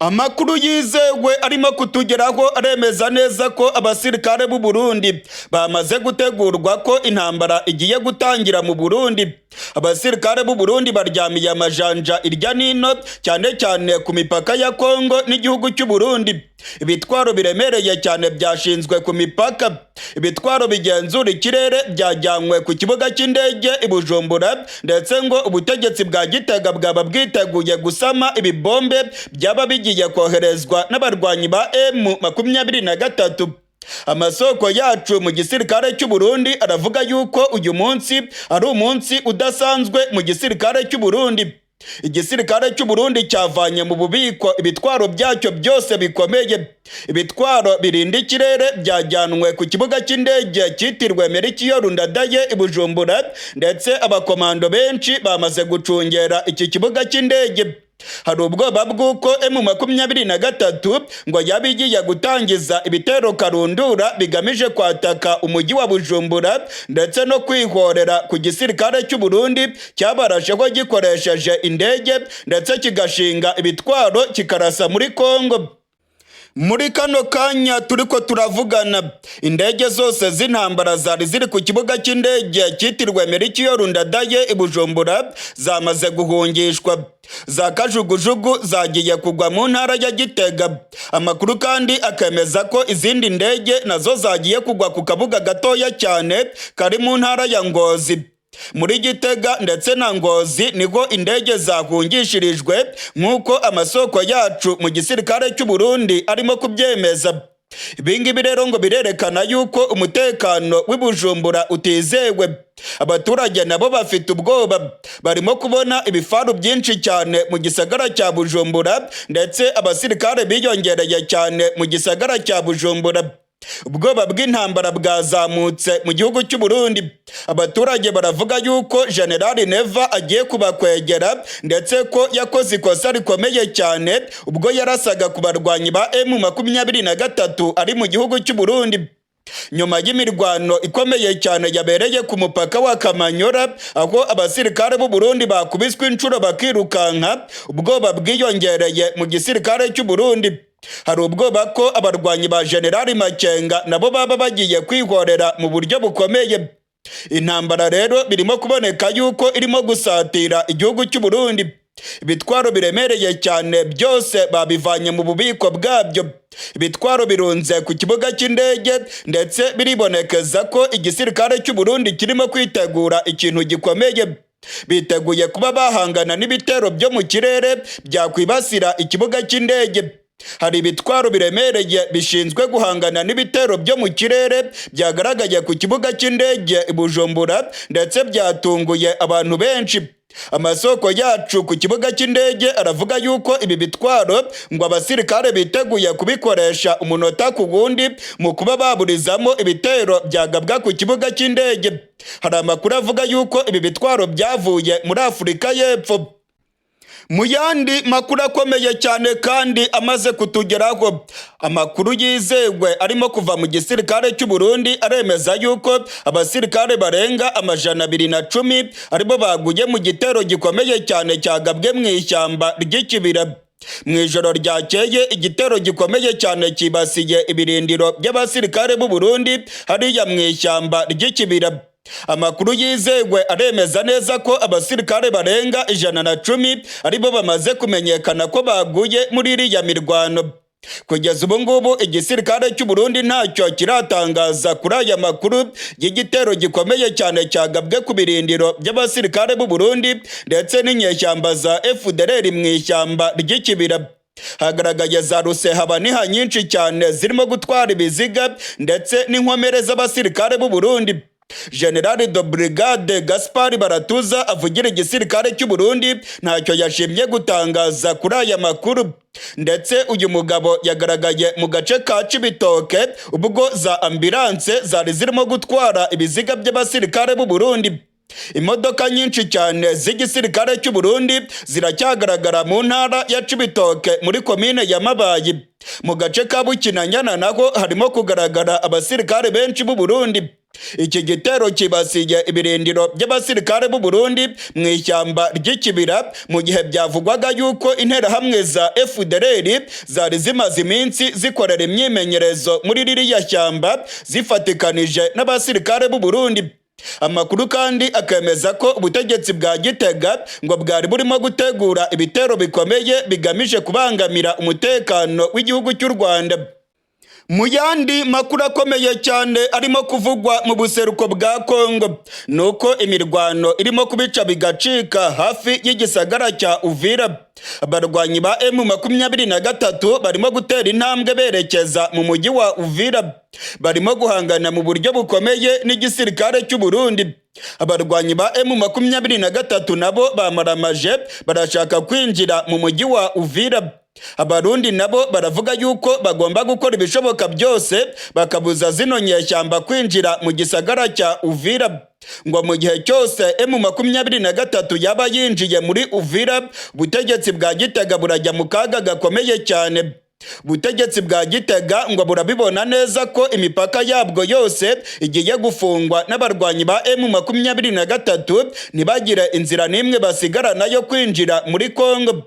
Amakuru yizewe arimo kutugeraho aremeza neza ko abasirikare b'u Burundi bamaze gutegurwa ko intambara igiye gutangira mu Burundi. Abasirikare b'u Burundi baryamiye amajanja irya nino, cyane cyane ku mipaka ya Kongo n'igihugu cy'u Burundi. Ibitwaro biremereye cyane byashinzwe ku mipaka, ibitwaro bigenzura ikirere byajyanywe ku kibuga cy'indege i Bujumbura, ndetse ngo ubutegetsi bwa Gitega bwaba bwiteguye gusama ibibombe byaba bigiye koherezwa n'abarwanyi ba M23. Amasoko yacu mu gisirikare cy'u Burundi aravuga yuko uyu munsi ari umunsi udasanzwe mu gisirikare cy'u Burundi. Igisirikare cy'u Burundi cyavanye mu bubiko ibitwaro byacyo byose bikomeye. Ibitwaro birinda ikirere byajyanwe ku kibuga cy'indege cyitiriwe Melchior Ndadaye i Bujumbura, ndetse abakomando benshi bamaze gucungera iki kibuga cy'indege. Hari ubwoba bw'uko M23 ngo yaba igiye gutangiza ibitero karundura bigamije kwataka umujyi wa Bujumbura ndetse no kwihorera ku gisirikare cy'u Burundi cyabarasheho gikoresheje indege, ndetse kigashinga ibitwaro kikarasa muri Kongo. Muri kano kanya turiko turavugana, indege zose z'intambara zari ziri ku kibuga cy'indege cyitiriwe Melchior Ndadaye i Bujumbura zamaze guhungishwa. Za kajugujugu zagiye kugwa mu ntara ya Gitega. Amakuru kandi akemeza ko izindi ndege nazo zagiye kugwa ku kabuga gatoya cyane kari mu ntara ya Ngozi. Muri Gitega ndetse na Ngozi niho indege zahungishirijwe, nk'uko amasoko yacu mu gisirikare cy'u Burundi arimo kubyemeza. Ibingibi rero ngo birerekana yuko umutekano w'i Bujumbura utizewe. Abaturage nabo bafite ubwoba, barimo kubona ibifaru byinshi cyane mu gisagara cya Bujumbura, ndetse abasirikare biyongereye cyane mu gisagara cya Bujumbura. Ubwoba bw'intambara bwazamutse mu gihugu cy'u Burundi. Abaturage baravuga yuko General Neva agiye kubakwegera, ndetse ko yakoze ikosa rikomeye cyane ubwo yarasaga ku barwanyi ba M23 ari mu gihugu cy'u Burundi. Nyuma y'imirwano ikomeye cyane yabereye ku mupaka wa Kamanyora, aho abasirikare b'u Burundi bakubiswe inshuro bakirukanka, ubwoba bwiyongereye mu gisirikare cy'u Burundi. Hari ubwoba ko abarwanyi ba General Makenga nabo baba bagiye kwihorera mu buryo bukomeye. Intambara rero birimo kuboneka yuko irimo gusatira igihugu cy'u Burundi. Ibitwaro biremereye cyane byose babivanye mu bubiko bwabyo. Ibitwaro birunze ku kibuga cy'indege, ndetse biribonekeza ko igisirikare cy'u Burundi kirimo kwitegura ikintu gikomeye. Biteguye kuba bahangana n'ibitero byo mu kirere byakwibasira ikibuga cy'indege. Hari ibitwaro biremereye bishinzwe guhangana n'ibitero byo mu kirere byagaragaye ku kibuga cy'indege i Bujumbura, ndetse byatunguye abantu benshi. Amasoko yacu ku kibuga cy'indege aravuga yuko ibi bitwaro ngo abasirikare biteguye kubikoresha umunota ku wundi mu kuba baburizamo ibitero byagabwa ku kibuga cy'indege. Hari amakuru avuga yuko ibi bitwaro byavuye muri Afurika y'Epfo. Mu yandi makuru akomeye cyane kandi amaze kutugeraho, amakuru yizewe arimo kuva mu gisirikare cy'u Burundi aremeza yuko abasirikare barenga 210 aribo baguye mu gitero gikomeye cyane cyagabwe mu ishyamba ry'Ikibira. Mu ijoro ryakeye, igitero gikomeye cyane cyibasiye ibirindiro by'abasirikare b'u Burundi hariya mu ishyamba ry'Ikibira. Amakuru yizewe aremeza neza ko abasirikare barenga 110 aribo bamaze kumenyekana ko baguye muri iriya mirwano. Kugeza ubu ngubu igisirikare cy'u Burundi ntacyo kiratangaza kuri aya makuru y'igitero gikomeye cyane cyagabwe ku birindiro by'abasirikare b'u Burundi ndetse n'inyeshyamba za FDLR mu ishyamba ry'Ikibira. Hagaragaye za rusehabaniha nyinshi cyane zirimo gutwara ibiziga ndetse n'inkomere z'abasirikare b'u Burundi. General de Brigade Gaspard Baratuza avugira igisirikare cy'u Burundi ntacyo yashimye gutangaza kuri aya makuru, ndetse uyu mugabo yagaragaye mu gace ka Cibitoke ubwo za ambulance zari zirimo gutwara ibiziga by'abasirikare b'u Burundi. Imodoka nyinshi cyane z'igisirikare cy'u Burundi ziracyagaragara mu ntara ya Cibitoke muri komine ya Mabayi. Mu gace ka Bukinanyana naho harimo kugaragara abasirikare benshi b'u Burundi. Iki gitero kibasiye ibirindiro by'abasirikare b'u Burundi mu ishyamba ry'Ikibira, mu gihe byavugwaga yuko interahamwe za FDLR zari zimaze iminsi zikorera imyimenyerezo muri ririya shyamba zifatikanije n'abasirikare b'u Burundi. Amakuru kandi akemeza ko ubutegetsi bwa Gitega ngo bwari burimo gutegura ibitero bikomeye bigamije kubangamira umutekano w'igihugu cy'u Rwanda. Mu yandi makuru akomeye cyane arimo kuvugwa mu buseruko bwa Kongo, ni uko imirwano irimo kubica bigacika hafi y'igisagara cya Uvira. Abarwanyi ba M23 barimo gutera intambwe berekeza mu mujyi wa Uvira, barimo guhangana mu buryo bukomeye n'igisirikare cy'u Burundi. Abarwanyi ba M23 nabo bamaramaje, barashaka kwinjira mu mujyi wa Uvira. Abarundi nabo baravuga yuko bagomba gukora ibishoboka byose bakabuza zino nyeshyamba kwinjira mu gisagara cya Uvira. Ngo mu gihe cyose M23 yaba yinjiye muri Uvira, ubutegetsi bwa Gitega burajya mu kaga gakomeye cyane. Ubutegetsi bwa Gitega ngo burabibona neza ko imipaka yabwo yose igiye gufungwa n'abarwanyi ba M23, ntibagire inzira n'imwe basigarana yo kwinjira muri Kongo.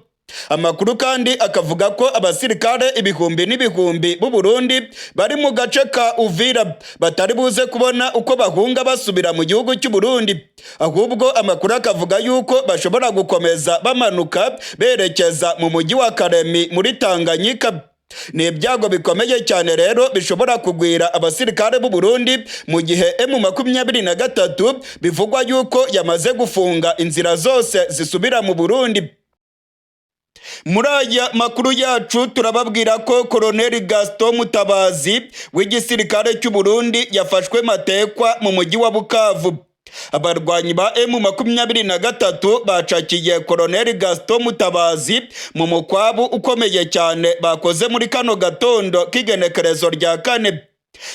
Amakuru kandi akavuga ko abasirikare ibihumbi n'ibihumbi b'u Burundi bari mu gace ka Uvira batari buze kubona uko bahunga basubira mu gihugu cy'u Burundi. Ahubwo amakuru akavuga yuko bashobora gukomeza bamanuka berekeza mu mujyi wa Karemi muri Tanganyika. Ni ibyago bikomeye cyane rero bishobora kugwira abasirikare b'u Burundi mu gihe M23 bivugwa yuko yamaze gufunga inzira zose zisubira mu Burundi. Muri aya makuru yacu turababwira ko Koloneli Gaston Mutabazi w'igisirikare cy'u Burundi yafashwe matekwa mu mujyi wa Bukavu. Abarwanyi ba M23 bacakiye Koloneli Gaston Mutabazi mu mukwabu ukomeye cyane bakoze muri kano gatondo k'igenekerezo rya 4.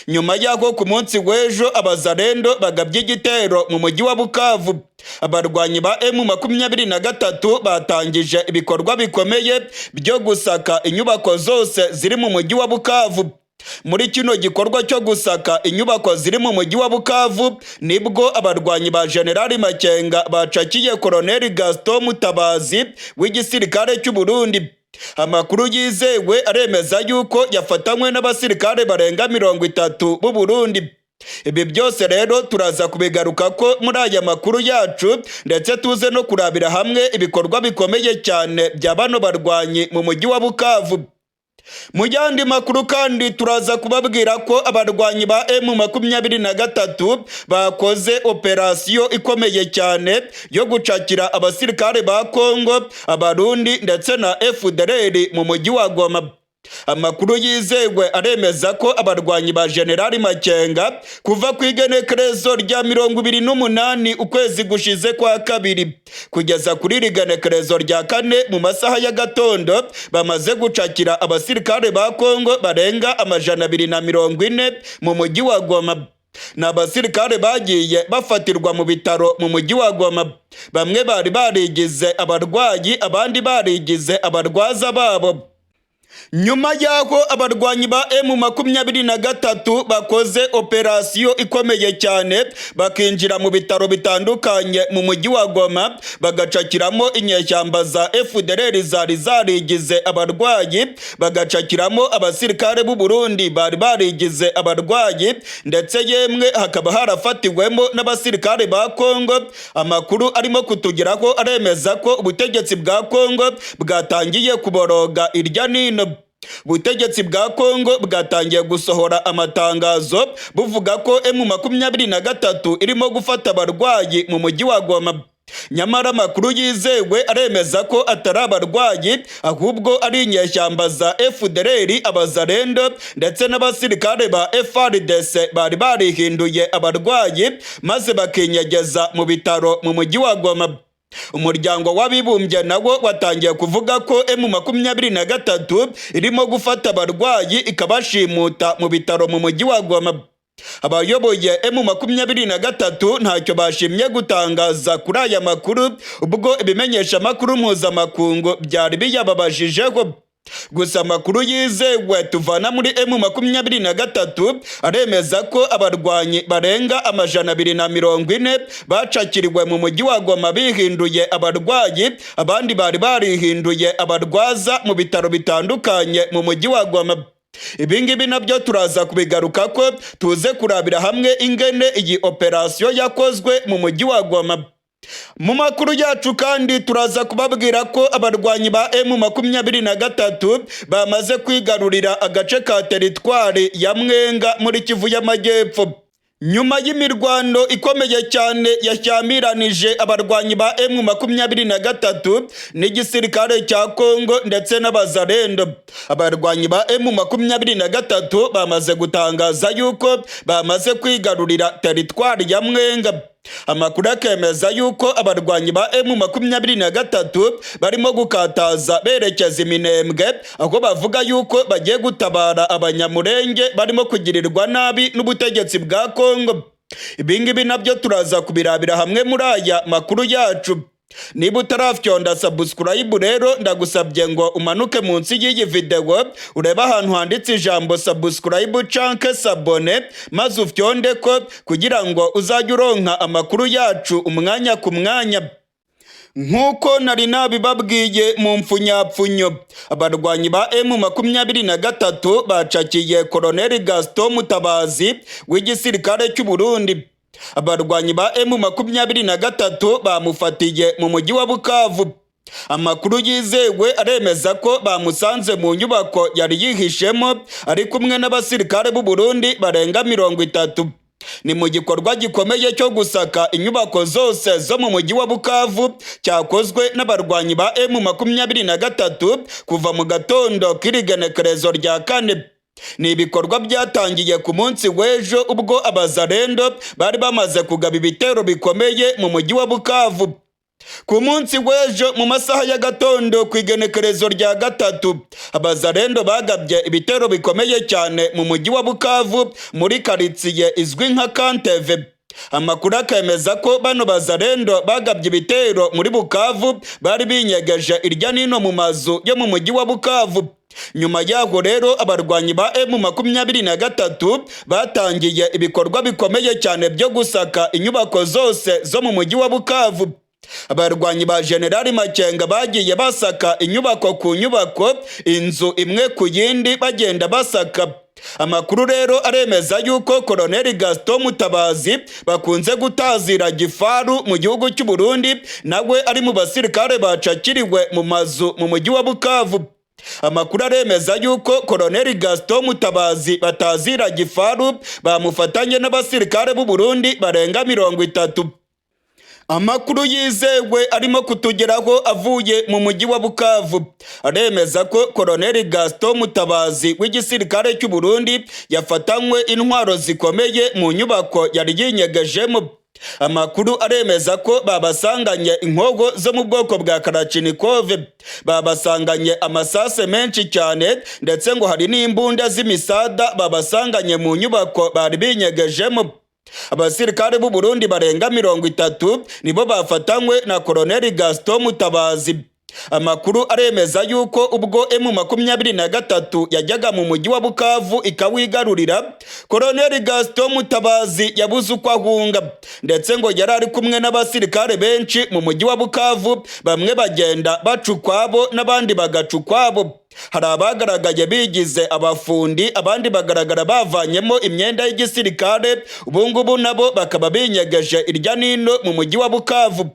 Nyuma y'aho ku munsi w'ejo abazarendo bagabye igitero mu mujyi wa Bukavu, abarwanyi ba M23 batangije ibikorwa bikomeye byo gusaka inyubako zose ziri mu mujyi wa Bukavu. Muri kino gikorwa cyo gusaka inyubako ziri mu mujyi wa Bukavu, nibwo abarwanyi ba Generali Makenga bacakiye Koloneli Gaston Mutabazi w'igisirikare cy'u Burundi. Amakuru yizewe aremeza yuko yafatanywe n'abasirikare barenga 30 b'u Burundi. Ibi byose rero turaza kubigaruka ko muri aya makuru yacu, ndetse tuze no kurabira hamwe ibikorwa bikomeye cyane bya bano barwanyi mu mujyi wa Bukavu. Mu yandi makuru kandi turaza kubabwira ko abarwanyi ba M23 bakoze operasiyo ikomeye cyane yo gucakira abasirikare ba Kongo, Abarundi ndetse na FDLR mu mujyi wa Goma. Amakuru yizewe aremeza ko abarwanyi ba Generali Makenga kuva ku igenekerezo rya 28 ukwezi gushize kwa kabiri kugeza kuri iri genekerezo rya 4 mu masaha y'agatondo bamaze gucakira abasirikare ba Kongo barenga 240 mu mujyi wa Goma. Ni abasirikare bagiye bafatirwa mu bitaro mu mujyi wa Goma. Bamwe bari barigize abarwayi, abandi barigize abarwaza babo. Nyuma y'aho abarwanyi ba M23 bakoze operasiyo ikomeye cyane bakinjira mu bitaro bitandukanye mu mujyi wa Goma, bagacakiramo inyeshyamba za FDLR zari zarigize abarwayi, bagacakiramo abasirikare b'u Burundi bari barigize abarwayi, ndetse yemwe hakaba harafatiwemo n'abasirikare ba Kongo, amakuru arimo kutugeraho aremeza ko ubutegetsi bwa Kongo bwatangiye kuboroga irya nino. Ubutegetsi bwa Kongo bwatangiye gusohora amatangazo buvuga ko M23 irimo gufata abarwayi mu mujyi wa Goma. Nyamara amakuru yizewe aremeza ko atari abarwayi, ahubwo ari inyeshyamba za FDLR, abazarendo ndetse n'abasirikare ba FARDC bari barihinduye abarwayi maze bakinyegeza mu bitaro mu mujyi wa Goma. Umuryango w'abibumbye nawo watangiye kuvuga ko M23 irimo gufata abarwayi ikabashimuta mu bitaro mu mujyi wa Goma. Abayoboye M23 ntacyo bashimye gutangaza kuri aya makuru ubwo ibimenyesha makuru mpuzamakungu byari biyababajijeho. Gusa amakuru yizewe tuvana muri M23 aremeza ko abarwanyi barenga 240 bacakiriwe mu mujyi wa Goma bihinduye abarwayi, abandi bari barihinduye abarwaza mu bitaro bitandukanye mu mujyi wa Goma. Ibingibi nabyo turaza kubigaruka ko tuze kurabira hamwe ingene iyi operasiyo yakozwe mu mujyi wa Goma. Mu makuru yacu kandi turaza kubabwira ko abarwanyi ba M23 bamaze kwigarurira agace ka teritwari ya Mwenga muri Kivu y'Amajyepfo. Nyuma y'imirwano ikomeye cyane yashyamiranije abarwanyi ba M23 n'igisirikare cya Kongo ndetse n'abazarendo, abarwanyi ba M23 bamaze gutangaza yuko bamaze kwigarurira teritwari ya Mwenga. Amakuru akemeza yuko abarwanyi ba M23 barimo gukataza berekeza Iminembwe, aho bavuga yuko bagiye gutabara Abanyamurenge barimo kugirirwa nabi n'ubutegetsi bwa Kongo. Ibingibi nabyo turaza kubirabira hamwe muri aya makuru yacu. Niba utarafyonda subscribe rero, ndagusabye ngo umanuke munsi y'iyi video urebe ahantu handitse ijambo subscribe canke s'abonner, maze ufyonde ko kugira ngo uzajye uronka amakuru yacu umwanya ku mwanya. Nk'uko nari nabibabwiye mu mfunyapfunyo, abarwanyi ba M23 bacakiye Koloneli Gaston Mutabazi w'igisirikare cy'u Burundi. Abarwanyi ba M23 bamufatiye mu mujyi wa Bukavu. Amakuru yizewe aremeza ko bamusanze mu nyubako yari yihishemo ari kumwe n'abasirikare b'u Burundi barenga 30. Ni mu gikorwa gikomeye cyo gusaka inyubako zose zo mu mujyi wa Bukavu cyakozwe n'abarwanyi ba M23 kuva mu gatondo k'irigenekerezo rya kane. Ni ibikorwa byatangiye ku munsi w'ejo ubwo abazarendo bari bamaze kugaba ibitero bikomeye mu mujyi wa Bukavu. Ku munsi w'ejo mu masaha y'agatondo ku igenekerezo rya gatatu, abazarendo bagabye ibitero bikomeye cyane mu mujyi wa Bukavu muri karitsiye izwi nka Kanteve. Amakuru akemeza ko bano bazarendo bagabye ibitero muri Bukavu bari binyegeje irya nino mu mazu yo mu mujyi wa Bukavu. Nyuma yaho rero abarwanyi ba M23 batangiye ibikorwa bikomeye cyane byo gusaka inyubako zose zo mu mujyi wa Bukavu. Abarwanyi ba Generali Makenga bagiye basaka inyubako ku nyubako, inzu imwe ku yindi, bagenda basaka. Amakuru rero aremeza yuko Koloneli Gaston Mutabazi bakunze gutazira Gifaru mu gihugu cy'u Burundi nawe ari mu basirikare bacakiriwe mu mazu mu mujyi wa Bukavu. Amakuru aremeza yuko Koloneli Gaston Mutabazi batazira Gifaru bamufatanye n'abasirikare b'u Burundi barenga 30. Amakuru yizewe arimo kutugeraho avuye mu mujyi wa Bukavu aremeza ko Koloneli Gaston Mutabazi w'igisirikare cy'u Burundi yafatanywe intwaro zikomeye mu nyubako yari yinyegejemo. Amakuru aremeza ko babasanganye inkogo zo mu bwoko bwa Kalachnikov, babasanganye amasase menshi cyane, ndetse ngo hari n'imbunda z'imisada babasanganye mu nyubako bari binyegejemo. Abasirikare b'u Burundi barenga 30 nibo bafatanywe na Koloneli Gaston Mutabazi. Amakuru aremeza yuko ubwo M23 yajyaga mu mujyi wa Bukavu ikawigarurira, Koloneli Gaston Mutabazi yabuze uko ahunga, ndetse ngo yari ari kumwe n'abasirikare benshi mu mujyi wa Bukavu, bamwe bagenda baca ukwabo n'abandi bagaca ukwabo. Hari abagaragaye bigize abafundi, abandi bagaragara bavanyemo imyenda y'igisirikare, ubungubu nabo bakaba binyegeje irya nino mu mujyi wa Bukavu.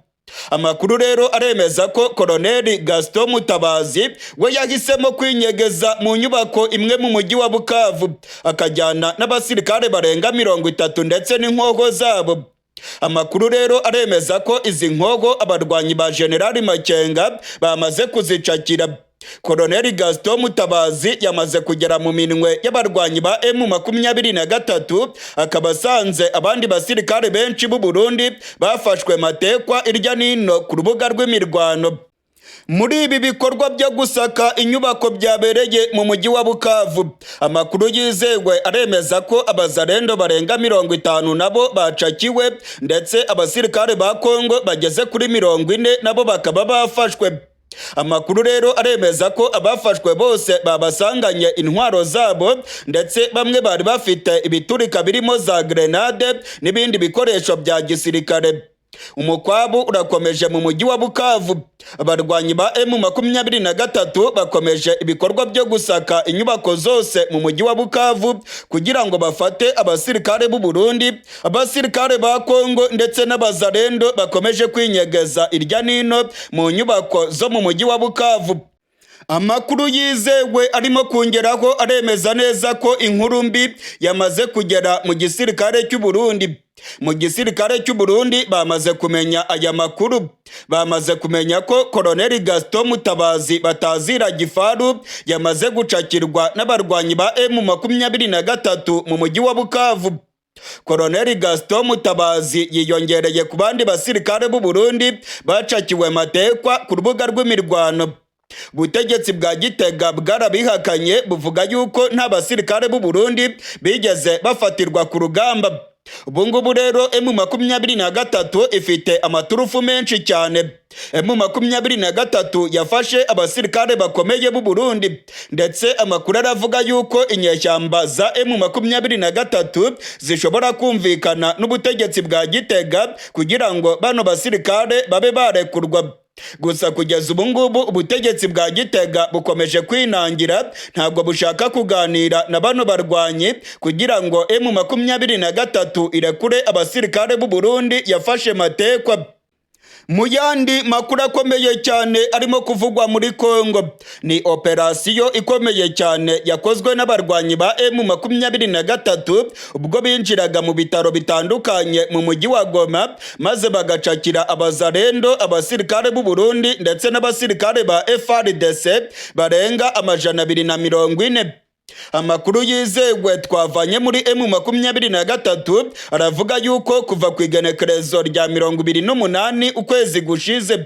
Amakuru rero aremeza ko Koloneli Gaston Mutabazi we yahisemo kwinyegeza mu nyubako imwe mu mujyi wa Bukavu, akajyana n'abasirikare barenga 30 ndetse n'inkogo zabo. Amakuru rero aremeza ko izi nkogo abarwanyi ba Generali Makenga bamaze kuzicakira. Koloneli Gaston Mutabazi yamaze kugera mu minwe y'abarwanyi ba M23, akaba asanze abandi basirikare benshi b'u Burundi bafashwe matekwa irya nino ku rubuga rw'imirwano. Muri ibi bikorwa byo gusaka inyubako byabereye mu mujyi wa Bukavu, amakuru yizewe aremeza ko abazarendo barenga 50 nabo bacakiwe, ndetse abasirikare ba Kongo bageze kuri 40 nabo bakaba bafashwe. Amakuru rero aremeza ko abafashwe bose babasanganye intwaro zabo, ndetse bamwe bari bafite ibiturika birimo za grenade n'ibindi bikoresho bya gisirikare. Umukwabu urakomeje mu mujyi wa Bukavu. Abarwanyi ba M23 bakomeje ibikorwa byo gusaka inyubako zose mu mujyi wa Bukavu kugira ngo bafate abasirikare b'u Burundi, abasirikare ba Kongo ndetse n'abazarendo bakomeje kwinyegeza irya nino mu nyubako zo mu mujyi wa Bukavu. Amakuru yizewe arimo kongeraho aremeza neza ko inkuru mbi yamaze kugera mu gisirikare cy'u Burundi. Mu gisirikare cy'u Burundi bamaze kumenya aya makuru, bamaze kumenya ko Koloneli Gaston Mutabazi batazira Gifaru yamaze gucakirwa n'abarwanyi ba M23 mu mujyi wa Bukavu. Koloneli Gaston Mutabazi yiyongereye ku bandi basirikare b'u Burundi bacakiwe matekwa ku rubuga rw'imirwano. Ubutegetsi bwa Gitega bwarabihakanye, buvuga yuko nta basirikare b'u Burundi bigeze bafatirwa ku rugamba. Ubu ngubu rero M23 ifite amaturufu menshi cyane. M23 yafashe abasirikare bakomeye b'u Burundi, ndetse amakuru aravuga yuko inyeshyamba za M23 zishobora kumvikana n'ubutegetsi bwa Gitega kugira ngo bano basirikare babe barekurwa. Gusa kugeza ubu ngubu ubutegetsi bwa Gitega bukomeje kwinangira, ntabwo bushaka kuganira na bano barwanyi kugira ngo M23 irekure abasirikare b'u Burundi yafashe matekwa. Mu yandi makuru akomeye cyane arimo kuvugwa muri Kongo ni operasiyo ikomeye cyane yakozwe n'abarwanyi ba M23 ubwo binjiraga mu bitaro bitandukanye mu mujyi wa Goma, maze bagacakira abazarendo, abasirikare b'u Burundi ndetse n'abasirikare ba FARDC barenga 240. Amakuru yizewe twavanye muri M23 aravuga yuko kuva ku igenekerezo rya 28 ukwezi gushize,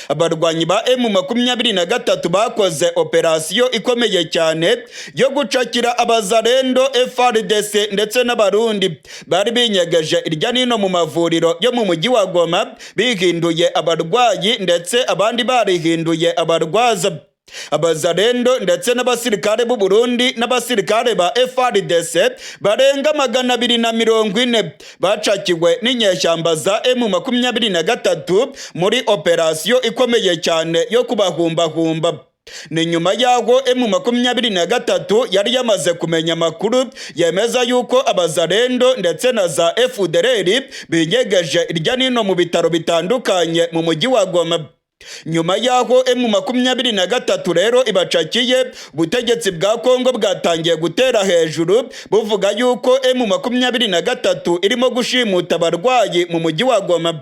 abarwanyi ba M23 bakoze operasiyo ikomeye cyane yo gucakira abazarendo, FARDC ndetse n'abarundi bari binyegeje irya nino mu mavuriro yo mu mujyi wa Goma, bihinduye abarwayi ndetse abandi barihinduye abarwaza. Abazarendo ndetse n'abasirikare b'u Burundi n'abasirikare ba FARDC barenga 240 bacakiwe n'inyeshyamba za M23 muri operasiyo ikomeye cyane yo kubahumbahumba. Ni nyuma y'aho M23 yari yamaze kumenya amakuru yemeza yuko abazarendo ndetse na za FDLR binyegeje irya nino mu bitaro bitandukanye mu mujyi wa Goma. Nyuma y'aho M23 rero ibacakiye, ubutegetsi bwa Kongo bwatangiye gutera hejuru buvuga yuko M23 irimo gushimuta abarwayi mu mujyi wa Goma.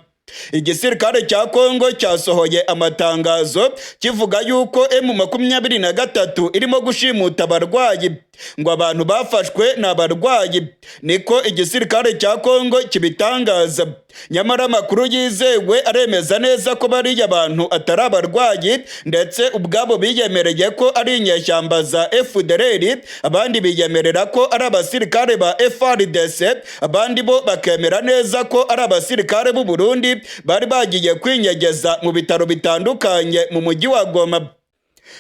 Igisirikare cya Kongo cyasohoye amatangazo kivuga yuko M23 irimo gushimuta abarwayi, ngo abantu bafashwe ni abarwayi, niko igisirikare cya Kongo kibitangaza. Nyamara amakuru yizewe aremeza neza ko bariya bantu atari abarwayi, ndetse ubwabo biyemereye ko ari inyeshyamba za FDLR, abandi biyemerera ko ari abasirikare ba FARDC, abandi bo bakemera neza ko ari abasirikare b'u Burundi bari bagiye kwinyegeza mu bitaro bitandukanye mu mujyi wa Goma.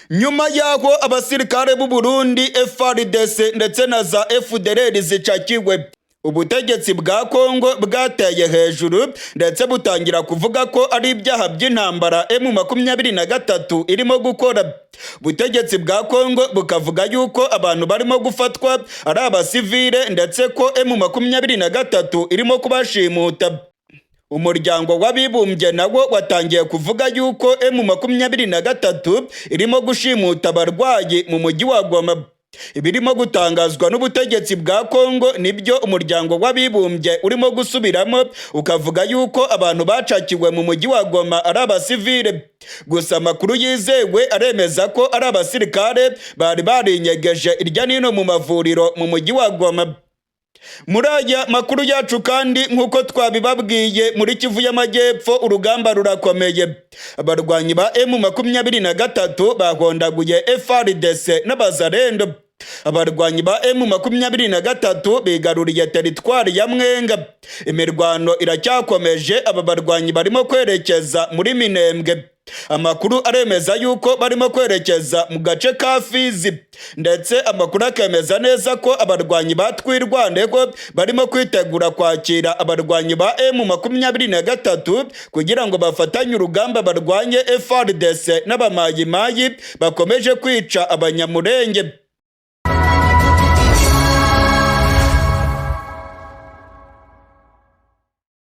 Nyuma y'aho abasirikare b'u Burundi, FARDC ndetse na za FDLR zicakiwe, ubutegetsi bwa Kongo bwateye hejuru ndetse butangira kuvuga ko ari ibyaha by'intambara M23 irimo gukora. Ubutegetsi bwa Kongo bukavuga yuko abantu barimo gufatwa ari abasivile ndetse ko M23 irimo kubashimuta. Umuryango w'abibumbye nawo watangiye kuvuga yuko M23 irimo gushimuta abarwayi mu mujyi wa Goma. Ibirimo gutangazwa n'ubutegetsi bwa Kongo nibyo umuryango w'abibumbye urimo gusubiramo, ukavuga yuko abantu bacakiwe mu mujyi wa Goma ari abasivile. Gusa amakuru yizewe aremeza ko ari abasirikare bari barinyegeje irya nino mu mavuriro mu mujyi wa Goma. Muri aya makuru yacu kandi, nk'uko twabibabwiye, muri Kivu y'Amajyepfo urugamba rurakomeye. Abarwanyi ba M23 bahondaguye FARDC n'abazarendo. Abarwanyi ba M23 bigaruriye teritwari ya Mwenga. Imirwano iracyakomeje, aba barwanyi barimo kwerekeza muri Minembwe. Amakuru aremeza yuko barimo kwerekeza mu gace ka Fizi, ndetse amakuru akemeza neza ko abarwanyi ba Twirwaneho barimo kwitegura kwakira abarwanyi ba M23 kugira ngo bafatanye urugamba, barwanye FARDC n'abamayimayi bakomeje kwica Abanyamurenge.